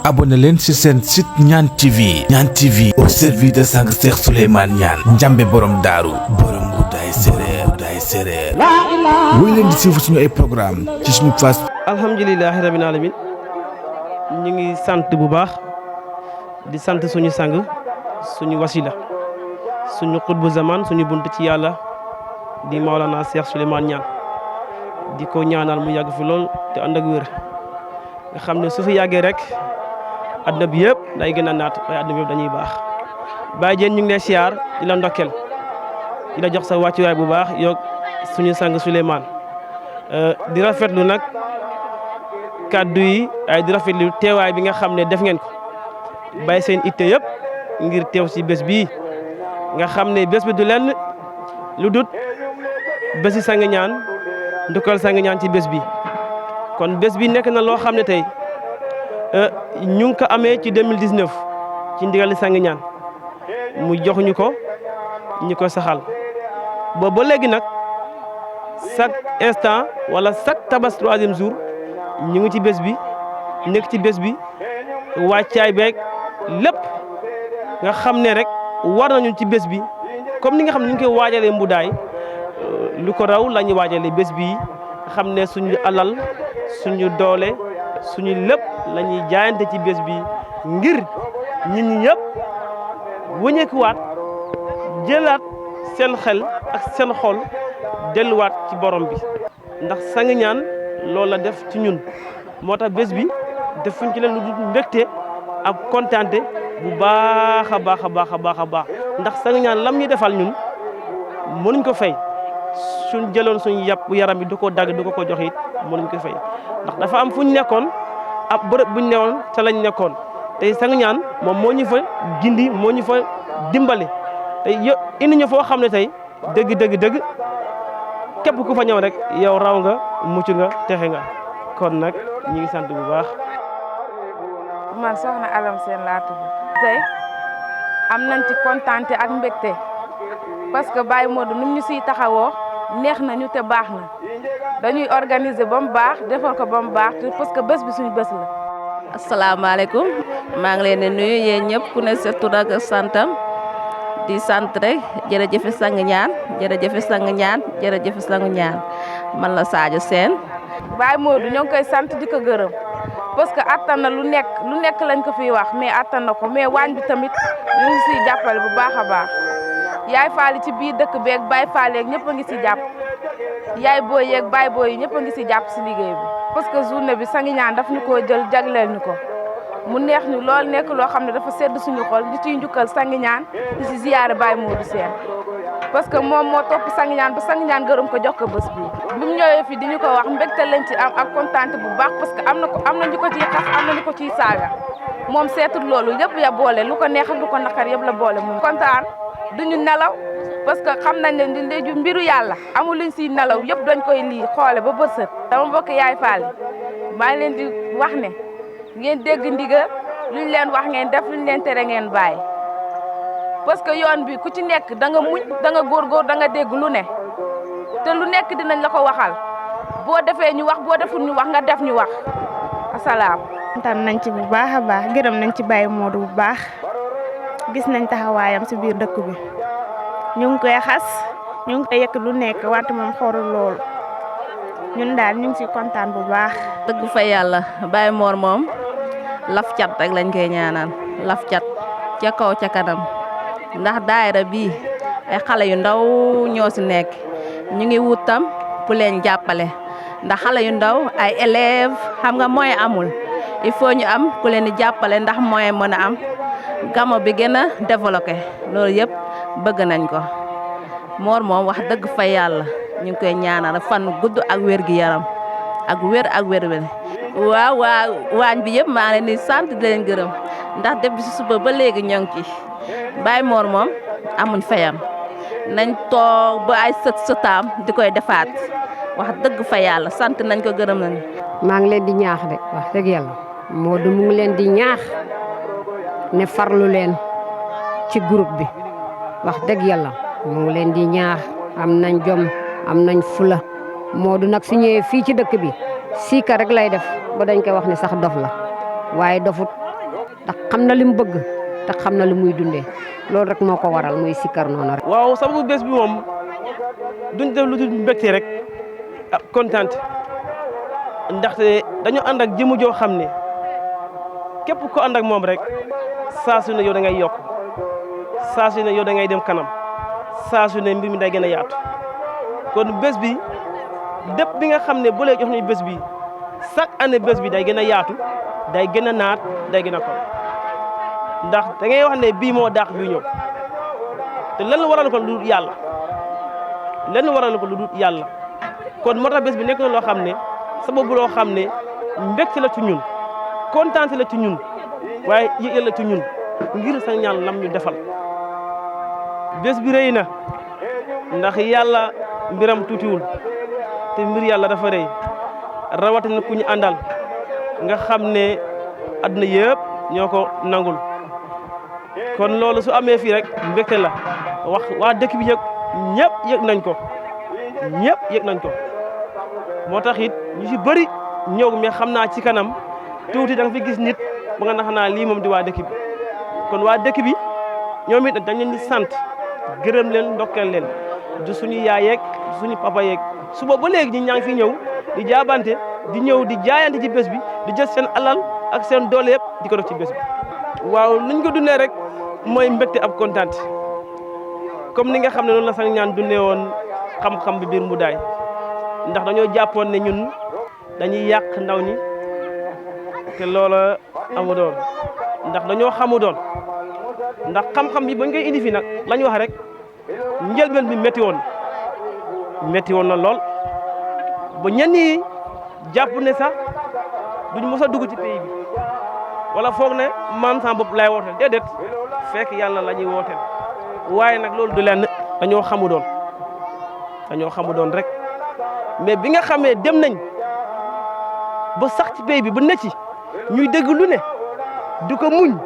abonné leen ci seen site Niane TV. Niane TV au service de sang Cheikh Souleymane Niane njambe borom daaru borom guddaay séréer woy leen di suivre suñu ay programme ci suñu face. alhamdulilahi rabbil alamin ñu ngi sant bu baax di sant suñu sang suñu wasila suñu xutbu zaman suñu bunt ci yàlla di Maolana Cheikh Souleymane Niane di ko ñaanal mu yàgg fi lool te ànd ak wér nga xam ne su fi yàggee rek àdduna bi yëpp day gën a naat waaye àdduna bi yëpp dañuy baax Baye Diène ñu ngi lay siyaar di la ndokkel di la jox sa wàccuwaay bu baax yoog suñu sang Souleymane di rafetlu nag kàddu yi ay di rafetlu teewaay bi nga xam ne def ngeen ko bàyyi seen itte yëpp ngir teew si bés bii nga xam ne bés bi du lenn lu dut bési sang ñaan ndukkal sang ñaan ci bés bi kon bés bi nekk na loo xam ne tey ñu ngi ko amee ci 2019 ci ndigali sang ñaan mu jox ñu ko saxal boobu ba léegi nag chaque instant wala chaque tabas 3e jour ñu ngi ci bés bi nekk ci bés bi wàccaay beeg lépp nga xam ne rek war nañu ci bés bi comme ni nga xam ne ñu ngi koy waajalee mbudaay lu ko raw la ñuy waajalee bés bi nga xam ne suñu alal suñu doole suñu lépp la ñuy jaayante ci bés bi ngir nit ñi ñëpp wëñeekuwaat jëlaat seen xel ak seen xol delluwaat ci borom bi ndax sang ñaan loolu la def ci ñun moo tax bés bi defuñ ci leen lu dul mbégte ak kontaante bu baax a baax a baax a baax a baax ndax sang ñaan lam ñu defal ñun mënuñ ko fay suñ jëloon suñu yàpp yaram bi du ko dagg du ko jox it mënuñ ko fay ndax dafa am fu ñu nekkoon ab bërëb buñ newoon ca lañ nekkoon tey sang ñaan moom moo ñu fa gindi moo ñu fa dimbali tey indi ñu foo xam ne tey dëgg képp ku fa ñëw rek yow raw nga mucc nga texe nga kon nag ñu ngi sant bu baax. man soxna Alam Seen laa tudd tey am nañ ci kontaante ak mbégte parce que Baye Modou ni ñu siy taxawoo neex nañu te baax na dañuy organiser ba mu baax defal ko ba mu baax te parce que bés bi suñu bés la. asalaamaaleykum maa ngi leen di nuyu yéen ñëpp ku ne sa tur ak santam di sant rek jërëjëf sang ñaan jërëjëf sang ñaan jërëjëf sang ñaan man la Sadio Sène. Baye Modou ñoo ngi koy sant di ko gërëm parce que attan na lu nekk lañ ko fiy wax mais attan na ko mais waañ bi tamit ñu ngi siy jàppale bu baax a baax yaay faali ci biir dëkk beeg Baye Fall yeeg ñëpp a ngi si jàpp yaay booy yeeg Baye booy yi ñëpp a ngi si jàpp si liggéey bi. parce que journée bi sang ñaan daf ñu koo jël jagleel ñu ko mu neex ñu lool nekk loo xam ne dafa sedd suñu xol di ciy njukkal sang ñaan di si ziyaare Baye Modou Sène parce que moom moo topp sang ñaan ba sang ñaan gërëm ko jox ko bés bi mu ñëwee fi di ñu ko wax mbégte lañ ci am ak kontaante bu baax parce que am na ñu ko ciy xas am na ñu ko ciy saaga moom seetul loolu yëpp ya boole lu ko neex ak lu ko naqar yëpp la boole moom kontaan duñu nelaw parce que xam nañ ne ndéju mbiru yàlla amul luñ siy nelaw yëpp dañ koy lii xoole ba bërsët dama mbokk yaay Fall maa ngi leen di wax ne ngeen dégg ndigal luñ leen wax ngeen def luñ leen tere ngeen bàyyi parce que yoon bi ku ci nekk da nga muñ da nga góorgóor da nga dégg lu ne te lu nekk dinañ la ko waxal boo defee ñu wax boo deful ñu wax nga def ñu wax asalaam. kontaan nañ ci bu baax a baax gërëm nañ ci Baye Modou bu baax gis nañ taxawaayam si biir dëkk bi ñu ngi koy xas ñu ngi koy yëkk lu nekk wante moom xoolul loolu ñun daal ñu ngi si kontaan bu baax. dëgg fa yàlla Baye Mor moom laf cat rek lañ koy ñaanal laf cat ca kaw ca kanam ndax daayira bii ay xale yu ndaw ñoo si nekk ñu ngi wut tam ku leen jàppale ndax xale yu ndaw ay élèves xam nga moyen amul il faut ñu am ku leen di jàppale ndax moyen mën a am gamo bi gën a développé loolu yëpp bëgg nañ ko Mor moom wax dëgg fa yàlla ñu ngi koy ñaanal fan gudd ak wér gi yaram ak wér waaw waañ bi yëpp maa ngi leen di sant di leen gërëm ndax depuis si suba ba léegi ñoo ngi ci Baye Mor moom amuñ fayam nañ toog ba ay sëtaam di koy defaat wax dëgg fa yàlla sant nañ ko gërëm nañ. maa ngi leen di ñaax de wax dëgg yàlla Modou mu ngi leen di ñaax ne farlu leen ci groupe bi wax dëgg yàlla mu ngi leen di ñaax am nañ jom am nañ fula Modou nag su ñëwee fii ci dëkk bi siika rek lay def ba dañ koy wax ne sax dof la waaye dofut ndax xam na li mu bëgg te xam na li muy dundee loolu rek moo ko waral muy sikkar noonu rek. waaw sababu bés bi moom duñ def lu dul mbégte rek ak kontaan ndaxte dañu ànd ak jëmu joo xam ne képp ko ànd ak moom rek saa su ne yow da ngay yokk saa su ne yow da ngay dem kanam saa su ne mbir mi day gën a yaatu kon bés bi dépp bi nga xam ne bu lay jox ni bés bi chaque année bés bi day gën a yaatu day gën a naat day gën a ko ndax da ngay wax ne bii moo daax bii ñëw te lenn waral ko lu dul yàlla lenn waral ko lu dul yàlla kon moo tax bés bi nekk na loo xam ne sababu loo xam ne mbégte la ci ñun kontaan la ci ñun waaye yëg la ci ñun ngir sa ñaan lam ñu defal bés bi rëy na ndax yàlla mbiram tuutiwul te mbir yàlla dafa rëy rawatina ku ñu àndal nga xam ne àdduna yëpp ñoo ko nangul kon loolu su amee fii rek mbégte la wax waa dëkk bi yëg ñëpp yëg nañ ko ñëpp yëg nañ ko moo tax it ñu ci bëri ñëw mais xam naa ci kanam tuuti da nga fi gis nit ba nga nax naa lii moom di waa dëkk bi kon waa dëkk bi ñoom it dañ leen di sant gërëm leen ndokkeel leen du suñu yaay yeeg du suñu papa yeeg suba ba léegi ñi ñaa ngi fi ñëw di jaabante di ñëw di jaayante ci bés bi di jël seen alal ak seen doole yëpp di ko def ci bés bi. waaw niñ ko dundee rek mooy mbégte ab kontaan comme ni nga xam ne noonu la sax ñaan dundee woon xam-xam bi biir Mboudaay ndax dañoo jàppoon ne ñun dañuy yàq ndaw ñi te loola amu doon ndax dañoo xamu doon ndax xam-xam bi bañ koy indi fi nag lañ wax rek njëlbeen bi métti woon na lool ba ñenn ñi jàpp ne sax duñ mos a dugg ci pays bi wala foog ne man sama bopp lay wooteel déedéet fekk yàlla la ñuy wooteel waaye nag loolu du lenn dañoo xamu doon rek mais bi nga xamee dem nañ ba sax ci pays bi ba ne ci ñuy dégg lu ne di ko muñ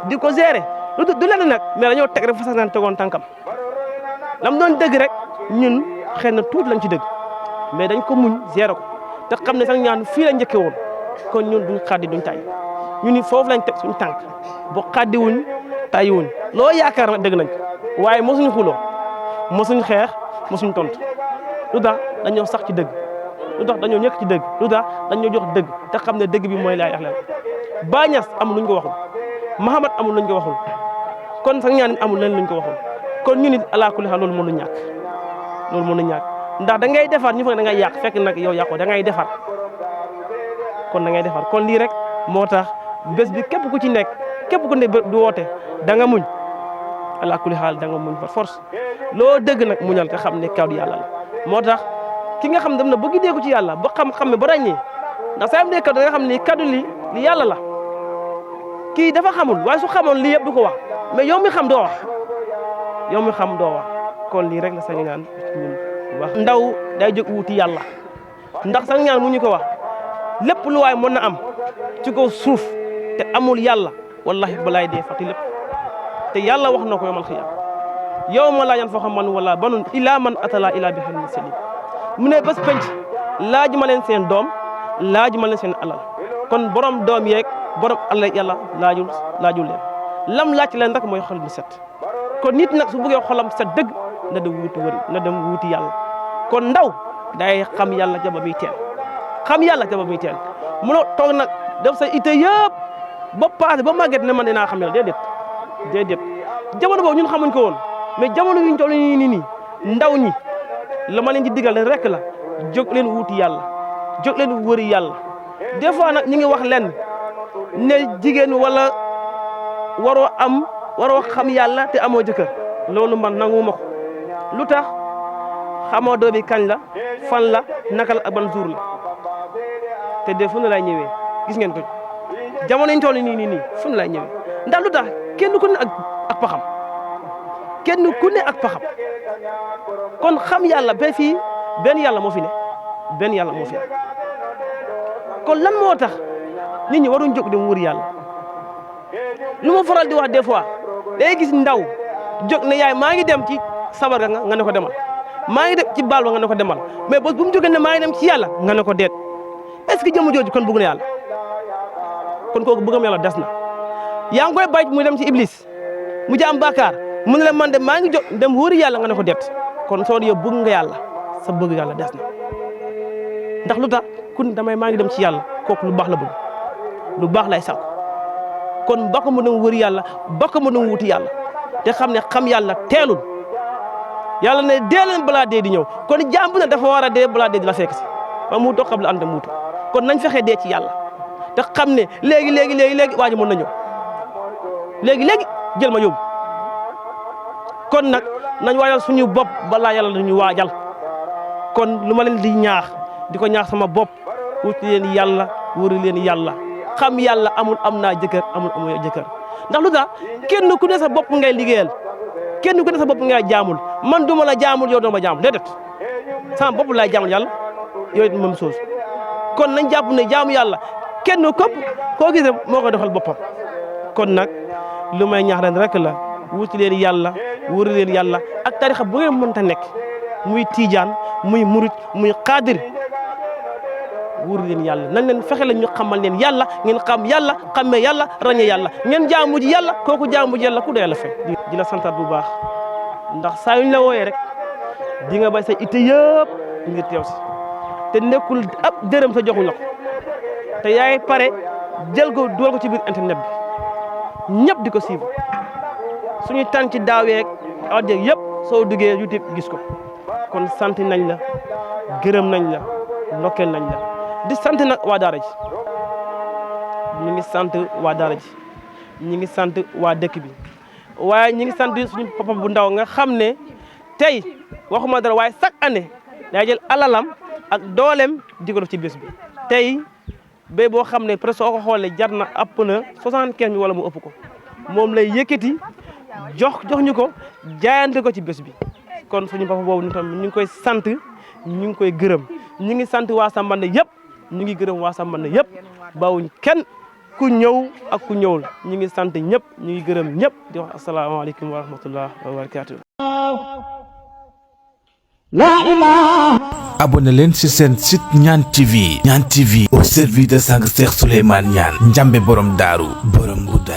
di ko gérer du lenn nag mais dañoo teg rek fa sax naan tegoon tànkam lam doon dégg rek ñun xëy na tuuti lañ ci dégg mais dañ ko muñ gérer ko te xam ne sax ñaan fii la njëkkee woon kon ñun duñ xaddi duñ tay ñu ni foofu lañ teg suñu tànk bo xaddi wuñ tay wuñ loo yaakaar nag dégg nañ ko waaye mosuñ xuloo mosuñ xeex mosuñ tontu lu tax dañoo sax ci dëgg lu tax dañoo ñëkk ci dëgg lu tax dañoo jox dëgg te xam ne dëgg bi mooy laa yaxleel Baay Ñas amul luñ ko waxul Mahamad amul luñ ko waxul kon sax ñaan amul leen luñ ko waxul kon ñu nit alaa kulli xaal loolu mënu ñàkk ndax da ngay defar ñu foog da ngay yàq fekk nag yow yàqoo da ngay defar kon lii rek moo tax bés bi képp ku ci nekk képp ku ne du woote da nga muñ alaa kulli xaal da nga muñ par force loo dëgg nag muñal te xam ne kàddu yàlla la moo tax ki nga xam dem na ba giddee ko ci yàlla ba xam ne ba ràññee ndax saa dee kaddu da nga xam ne kaddu li yàlla la kii dafa xamul waaye su xamoon lii yëpp du ko wax mais yow mi xam doo wax kon lii rek la sañ ñaan ñun wax ndaw day jóg wuti yàlla ndax sañ ñaan mu ñu ko wax lépp lu waay mën na am ci kaw suuf te amul yàlla wallahi balaay dee fàtti lépp te yàlla wax na ko yomal xiyaam yow ma laa yan foo xam man wala banun ilaa man atala ilaa bi xelin salim mu ne bés penc laaj ma leen seen doom laaj ma leen seen alal kon borom doom yeeg borom alal yàlla laajul leen lam laaj leen rek mooy xol bu set kon nit nag su bëggee xolam set dëgg na dem wuti yàlla kon ndaw day xam yàlla ca ba muy teel munoo toog nag def sa ité yëpp ba paase ba màgget ne man dinaa xam yàlla déedéet jamono boobu ñun xamuñ ko woon mais jamono yi ñu toll nii ndaw ñi la ma leen di digal leen rek la jóg leen wuti yàlla jóg leen wëri yàlla des fois nag ñu ngi wax leen ne jigéen wala waroo xam yàlla te amoo jëkkër loolu man nanguwuma ko lu tax xamoo doo bi kañ la fan la naka la ak ban jour la te de fu ne lay ñëwee gis ngeen ko jamono yi ñu toll nii fu ne lay ñëwee ndax lu tax kenn ku ne ak paxam kon xam yàlla ba fii benn yàlla moo fi ne kon lan moo tax nit ñi waruñ jóg dem wër yàlla lu ma faral di wax des fois day gis ndaw jóg ne yaay maa ngi dem ci sabar ga nga ne ko demal maa ngi dem ci baal ba nga ne ko demal mais bés bu mu jógee ne maa ngi dem ci yàlla nga ne ko deet est-ce que jëmm jooju kon bëgg na yàlla kon kooku bëggam yàlla des na yaa ngi koy bàyyi muy dem ci iblis mu jaam bàkkaar mu ne la man de maa ngi jóg dem wóori yàlla nga ne ko det kon soo yow bëgg nga yàlla sa bëgg yàlla des na ndax lu tax kun damay maa ngi dem ci yàlla kooku lu baax la bëgg lu baax lay sàkku kon bokk mu dem wóori yàlla bokk mu dem wuti yàlla te xam ne xam yàlla teelul yàlla ne dee leen balaa dee di ñëw kon jaam bu ne dafa war a dee balaa dee di la fekk si ma muuto xam la ante muutu kon nañ fexe dee ci yàlla te xam ne léegi waa ji mën na ñëw léegi jël ma yóbbu kon nag nañ waajal suñu bopp balaa yàlla dañu waajal kon lu ma leen di ñaax di ko ñaax sama bopp wuti leen yàlla wóori leen yàlla xam yàlla amul am naa jëkkër amul jëkkër ndax lu tax kenn ku ne sa bopp ngay liggéeyal kenn ku ne sa bopp ngay jaamul man duma la jaamul yow doo ma jaamul déedéet sama bopp laay jaamul yàlla yow it même chose kon nañ jàpp ne jaamu yàlla kenn képp koo gis moo koy doxal boppam kon nag lu may ñaax leen rek la wuti leen yàlla wóori leen yàlla ak tarixa bu ngeen mënta nekk muy tiijaan muy murit muy xaadir wóori leen yàlla nañ leen fexe la ñu xamal leen yàlla ngeen xam yàlla xammee yàlla ràññee yàlla ngeen jaamu ji yàlla kooku jaamu ji yàlla ku dee yàlla fay di la santaat bu baax ndax saa yuñ la wooyee rek di nga bay say itte yëpp ngir teew si te nekkul ab dërëm sa joxuñ la ko te yaay pare jël ko dugal ko ci biir internet bi ñëpp di ko suivre suñu tànn ci daaweeg awjeeg yëpp soo duggee YouTube gis ko kon sant nañ la gërëm nañ la ndokkeel nañ la di sant nag waa daara ji ñu ngi sant waa daara ji ñu ngi sant waa dëkk bi waaye ñu ngi sant suñu papa bu ndaw nga xam ne tey waxuma dara waaye chaque année day jël alalam ak dooleem di ko def ci bés bi tey béy boo xam ne presque soo ko xoolee jar na ëpp na 75 wala mu ëpp ko moom lay yëkkati jox ñu ko jaayante ko ci bés bi kon suñu papa boobu tam ñu ngi koy sant ñu ngi koy gërëm ñu ngi sant waa Sambandé yëpp ñu ngi gërëm waa Sambandé yëpp bawuñ kenn ku ñëw ak ku ñëwul ñu ngi sant ñëpp ñu ngi gërëm ñëpp di wax asalaamaaleykum wa rahmatullah wa barakatuh abonné leen ci seen site Niane TV au service de sang Cheikh Souleymane Niane Njambe borom daaru borom guddaay